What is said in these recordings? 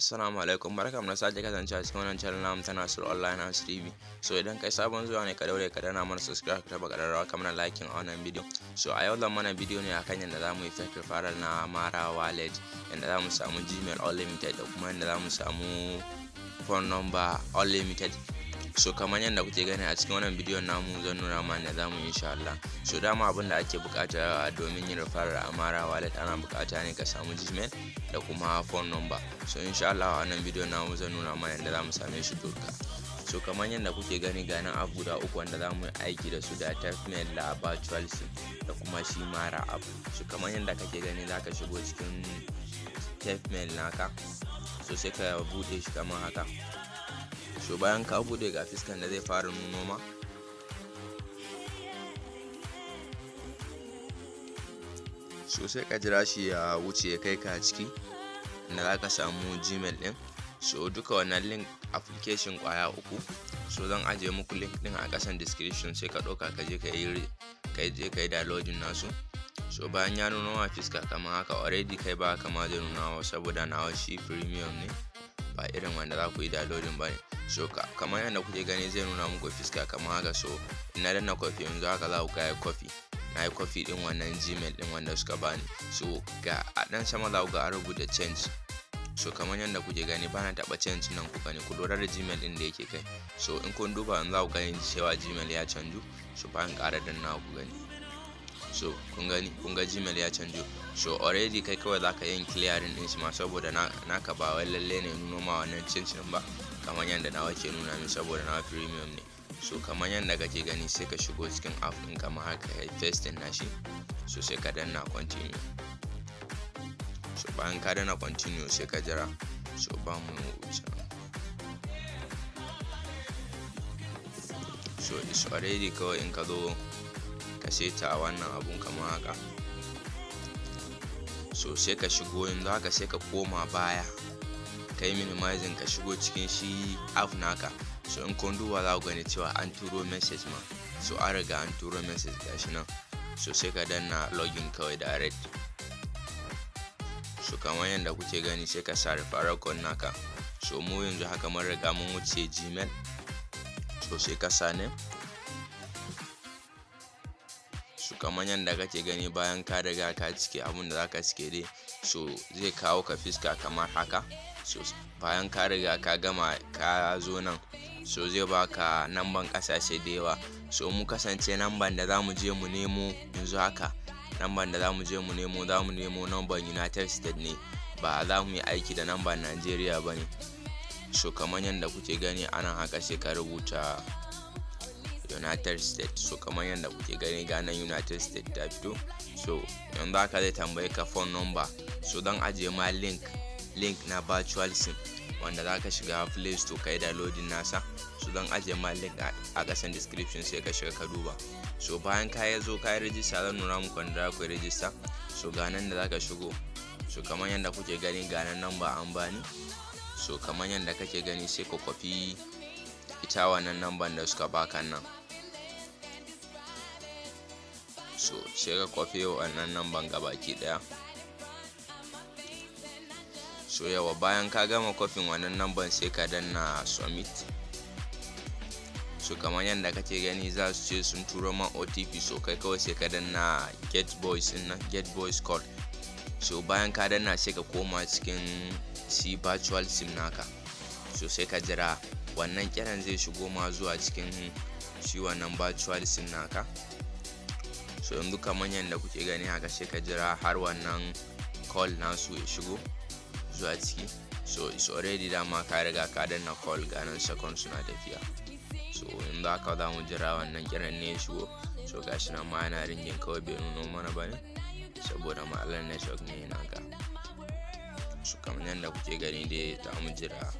Assalamu alaikum, barkamu da sake kasancewa cikin wannan channel namu ta Nasiru Online House TV. So idan kai sabon zuwa ne, ka daure ka danna mana subscribe, ka taba kararrawa, ka mana liking a wannan bidiyo. So a yau zan mana bidiyo ne akan yadda zamu yi fake referral na Mara Wallet, yadda zamu samu Gmail unlimited da kuma yadda zamu samu phone number unlimited. So kamar yadda kuke gani a cikin wannan bidiyon namu, zan nuna mana yadda zamu yi, insha Allah. So dama abin da ake bukata domin yin referral a Mara Wallet, ana bukata ne ka samu Gmail da kuma phone number. So insha Allah a wannan bidiyon namu zan nuna mana yadda zamu same shi duka. So kamar yadda kuke gani, ga nan abu guda uku wanda zamu yi aiki da su, da Tefmail da Virtual SIM da kuma shi Mara app. So kamar yadda kake gani, zaka shigo cikin Tefmail naka. So sai ka bude shi kamar haka. So bayan ka bude, ga fiskan da zai fara nuno ma. So sai ka jira shi ya wuce ya kai ka ciki inda za ka samu Gmail din. So duka wannan link application kwaya uku, so zan ajiye muku link din a kasan description, sai ka ɗauka ka je ka yi ka je ka yi downloading nasu. So bayan ya nuna ma fiska kamar haka, already kai ba kama zai nuna wa saboda nawa shi premium ne, ba irin wanda za ku yi downloading ba ne. So kamar yadda kuke gani, zai nuna muku fiska kamar haka. So na danna copy, yanzu haka za ku ga copy, na yi copy din wannan Gmail din wanda suka bani. So ga a dan sama za ku ga an rubuta change. So kamar yadda kuke gani, bana taba change nan, ku gani, ku lura da Gmail din da yake kai. So in kun duba yanzu, za ku gani cewa Gmail ya canju. So bayan ƙara danna, ku gani. So kun gani, kun ga Gmail ya canju. So already kai kawai zaka yin clearing din shi ma, saboda naka ba wai lalle ne nuno ma wannan change din ba kamar yadda nawa ke nuna min, saboda nawa premium ne. So kamar yadda kake gani, sai ka shigo cikin app din kamar haka, kai pasting nashi. So sai ka danna continue. So bayan ka danna continue, sai ka jira. So ba mu wuce. So it's already, kawai in ka zo ka seta wannan abun kamar haka. So sai ka shigo yanzu haka, sai ka koma baya, ka yi minimizing, ka shigo cikin shi app naka. So in kun duba, za ku gani cewa an turo message ma. So an riga an turo message, gashi nan. So sai ka danna login kawai direct. So kamar yadda kuke gani, sai ka sa referral code naka. So mu yanzu haka mun riga mun wuce Gmail. So sai ka sa name. So kamar yadda kake gani, bayan ka riga ka cike abun da zaka cike dai, so zai kawo ka fiska kamar haka. So bayan ka riga ka gama, ka zo nan, so zai baka namban kasashe da yawa. So mu kasance namban da zamu je mu nemo yanzu haka, namban da zamu je mu nemo, zamu nemo namban United States ne, ba za mu yi aiki da namban Nigeria ba ne. So kamar yadda kuke gani anan haka, sai ka rubuta United States. So kamar yadda kuke gani, ganan United States ta fito. So yanzu haka zai tambaye ka phone number. So don ajiye ma link na virtual SIM wanda za ka shiga Play Store ka yi downloading nasa. So don ajiye ma link a kasan description, sai ka shiga ka duba. So bayan ka zo ka yi register, zan nuna muku wanda za ku yi register. So ga nan da za ka shigo. So kamar yadda kuke gani, ga nan number an bani. So kamar yadda kake gani, sai ka kwafi ita wannan number da suka baka nan. So sai ka kwafi wannan number gabaki daya. So yawa, bayan ka gama kwafin wannan number, sai ka danna submit. So kamar yadda kake gani, za su ce sun turo man OTP. So kai kawai sai ka danna get voice din nan, get voice call. So bayan ka danna, sai ka koma cikin shi virtual SIM naka. So sai ka jira wannan kiran zai shigo ma zuwa cikin shi wannan virtual SIM naka. So yanzu kamar yadda kuke gani haka, sai ka jira har wannan call nasu ya shigo zuwa ciki. So it's already, dama ka riga ka danna call, ganan second suna tafiya. So yanzu haka za mu jira wannan kiran ne ya shigo. So gashi nan ma yana ringing, kawai bai nuno mana ba ne saboda matsalar network ne yana ga. So kamar yadda kuke gani dai, za mu jira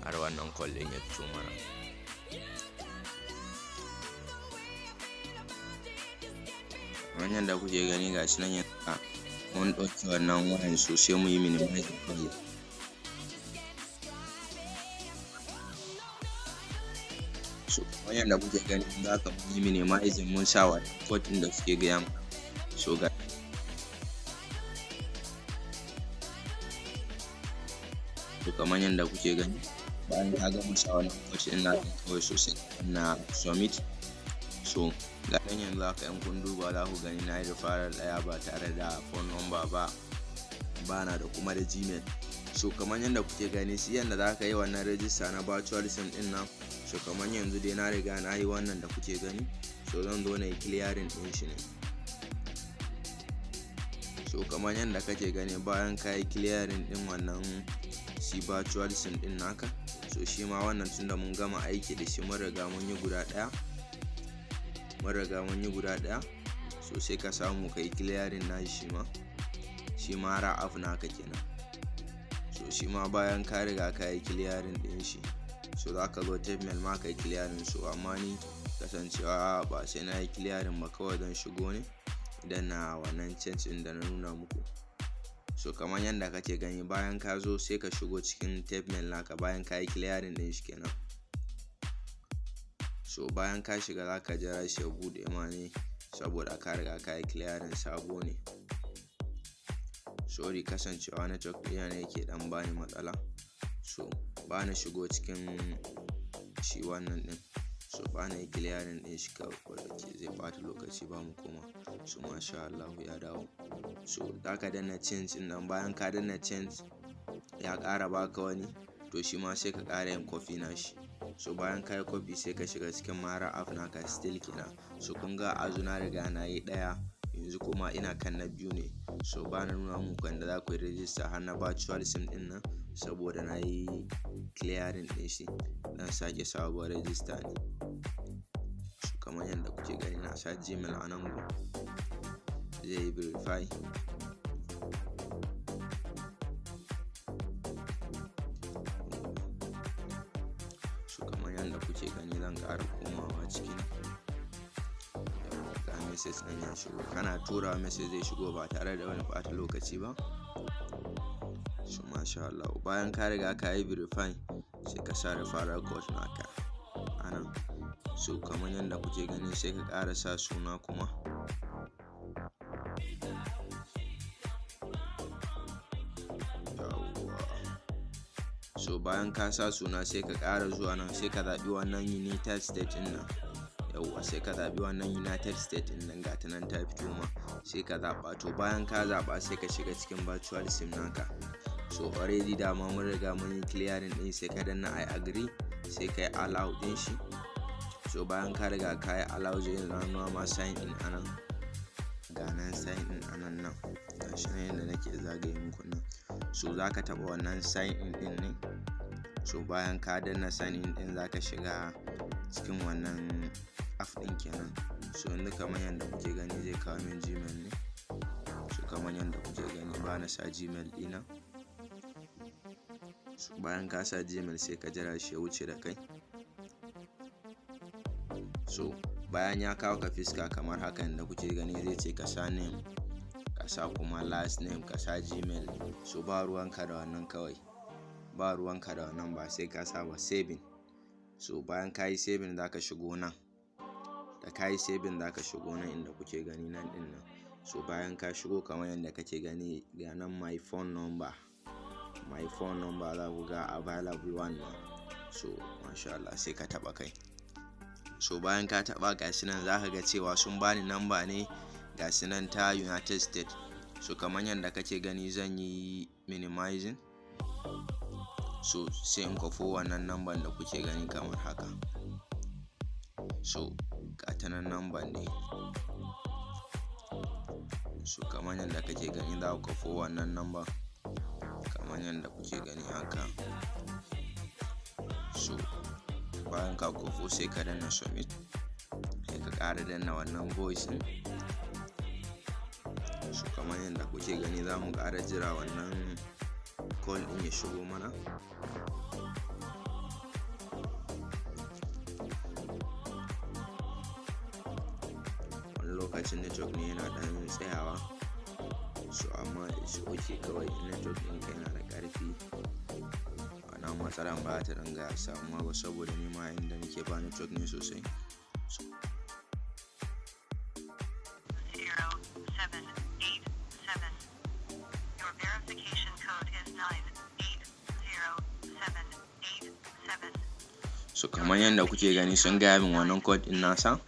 har wannan call din ya fito mana. Kamar yadda kuke gani, gashi nan yanzu mun ɗauki wannan wayan. So sai mu yi minimizing kawai. So kamar yadda kuke gani, yanzu haka mun yi minimizing, mun sa wannan code ɗin da suke gaya mana. So ga Kamar yadda kuke gani, bayan ka gama sa wannan code ɗin naka kawai, so sai na submit. So ga nan yanzu haka, in kun duba za ku gani na yi referral ɗaya ba tare da phone number ba, bana da kuma da Gmail. So kamar yadda kuke gani, shi yadda za ka yi wannan register na virtual SIM ɗin nan. So kamar yanzu dai na riga na yi wannan da kuke gani. So zan zo na yi clearing ɗin shi ne. So kamar yadda kake gani, bayan ka yi clearing ɗin wannan shi virtual SIM ɗin naka, so shi ma wannan, tunda mun gama aiki da shi, mun riga mun yi guda ɗaya, mun riga mun yi guda ɗaya. So sai ka samu ka yi clearing na shi ma Mara app naka kenan. So shi ma bayan ka riga ka yi clearing ɗin shi, so za ka zo mail ma ka yi clearing. So amma ni, kasancewa ba sai na yi clearing ba, kawai zan shigo ne idan na wannan change ɗin da na nuna muku. So kamar yadda kake gani, bayan ka zo sai ka shigo cikin mail naka, bayan ka yi clearing ɗin shi kenan. So bayan ka shiga, za ka jira shi ya buɗe ma ne, saboda ka riga ka yi clearing, sabo ne. Sorry, kasancewa network ɗina ne yake ɗan bani matsala. So ba na shigo cikin shi wannan ɗin, so ba na yi clearing ɗin shi kawai zai ɓata lokaci, ba mu koma. So masha Allah, ya dawo. So za ka danna change ɗin nan. Bayan ka danna change, ya ƙara baka wani, to shi ma sai ka ƙara yin copy na shi. So bayan ka yi copy, sai ka shiga cikin Mara app naka still kenan. So kun ga azu na riga na yi ɗaya, yanzu kuma ina kan na biyu ne. So ba na nuna muku yanda za ku yi register har na virtual SIM ɗin nan, saboda na yi clearing ɗin shi, zan sake sabuwar register ne. So kamar yadda kuke gani, na sa Gmail a nan gun, zai yi verify. So kamar yadda kuke gani, zan ƙara komawa cikin. Ga message ɗin ya shigo. Kana tura message zai shigo ba tare da wani ɓata lokaci ba. So masha Allah, bayan ka riga ka yi verify, sai ka sa referral code naka a nan. So kamar yadda kuke gani, sai ka ƙara sa suna kuma. Yawwa. So bayan ka sa suna, sai ka ƙara zuwa nan, sai ka zaɓi wannan United States ɗin nan. Yawwa, sai ka zaɓi wannan United States ɗin nan, ga ta nan ta fito ma, sai ka zaɓa. To bayan ka zaɓa, sai ka shiga cikin virtual SIM naka. So already dama mun riga mun yi clearing ɗin. Sai ka danna "I agree", sai ka yi allow ɗin shi. So bayan ka riga ka yi allow, zai nuna ma sign in anan. Ga nan sign in anan nan, gashi nan yadda nake zagaye muku nan. So za ka taɓa wannan sign in ɗin ne. So bayan ka danna sign in ɗin, za ka shiga cikin wannan app ɗin kenan. So yanzu kamar yadda kuke gani, zai kawo min Gmail ne. So kamar yadda kuke gani, ba na sa Gmail ɗina. So bayan ka sa Gmail, sai ka jira shi ya wuce da kai. So bayan ya kawo ka fiska kamar hakan da kuke gani, zai ce ka sa name, ka sa kuma last name, ka sa Gmail. So ba ruwanka da wannan kawai, ba ruwanka da wannan, ba sai ka sa ba. Saving. So bayan ka yi saving, za ka shigo nan. Da ka yi saving, za ka shigo nan inda kuke gani nan ɗin nan. So bayan ka shigo, kamar yadda kake gani, ga nan my phone number, my phone number, za ku ga available one ma. So masha Allah, sai ka taɓa kai. So bayan ka taɓa, gashi nan za ka ga cewa sun bani number ne, gashi nan ta United States. So kamar yadda kake gani, zan yi minimizing. So sai in kwafo wannan number da kuke gani kamar haka. So ga ta nan number ne. So kamar yadda kake gani, za ku kwafo wannan number kamar yadda kuke gani haka. So bayan ka kwafo, sai ka danna submit, sai ka ƙara danna wannan voice ɗin. So kamar yadda kuke gani, za mu ƙara jira wannan call ɗin ya shigo mana. Wani lokacin network ne yana ɗan tsayawa. So amma it's okay kawai, network ɗinka yana da ƙarfi, wannan matsalan ba ta dinga samuwa ba, saboda ni ma inda nake ba network ne sosai. 0787. Your verification code is 980. Kamar yadda kuke gani, sun gaya min wannan code din nasa.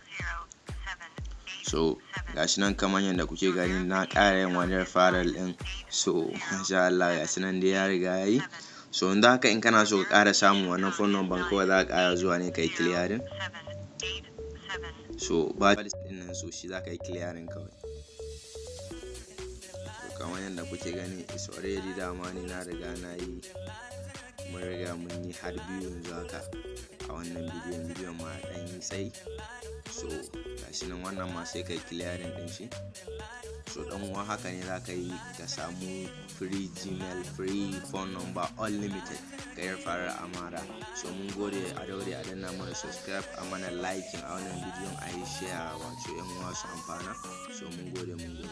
So gashi nan, kamar yadda kuke gani, na ƙara yin wani referral din. So masha Allah, gashi nan dai ya riga ya yi. So yanzu haka, in kana so ka ƙara samun wannan phone number, kawai za ka ƙara zuwa ne ka yi clearing. So ba din nan, so shi za ka yi clearing kawai. So kamar yadda kuke gani, is already, dama ni na riga na yi, mun riga mun yi har biyu yanzu haka a wannan bidiyon. Bidiyon ma ɗan yi tsayi. So gashi nan, wannan ma sai kai clearing din shi. So dan uwa, haka ne za ka yi ka samu free Gmail, free phone number, unlimited, ka yi fara amara. So mun gode. A daure a danna mana subscribe, a mana liking a wannan bidiyon, a yi share, wato yan uwa su amfana. So mun gode, mun gode.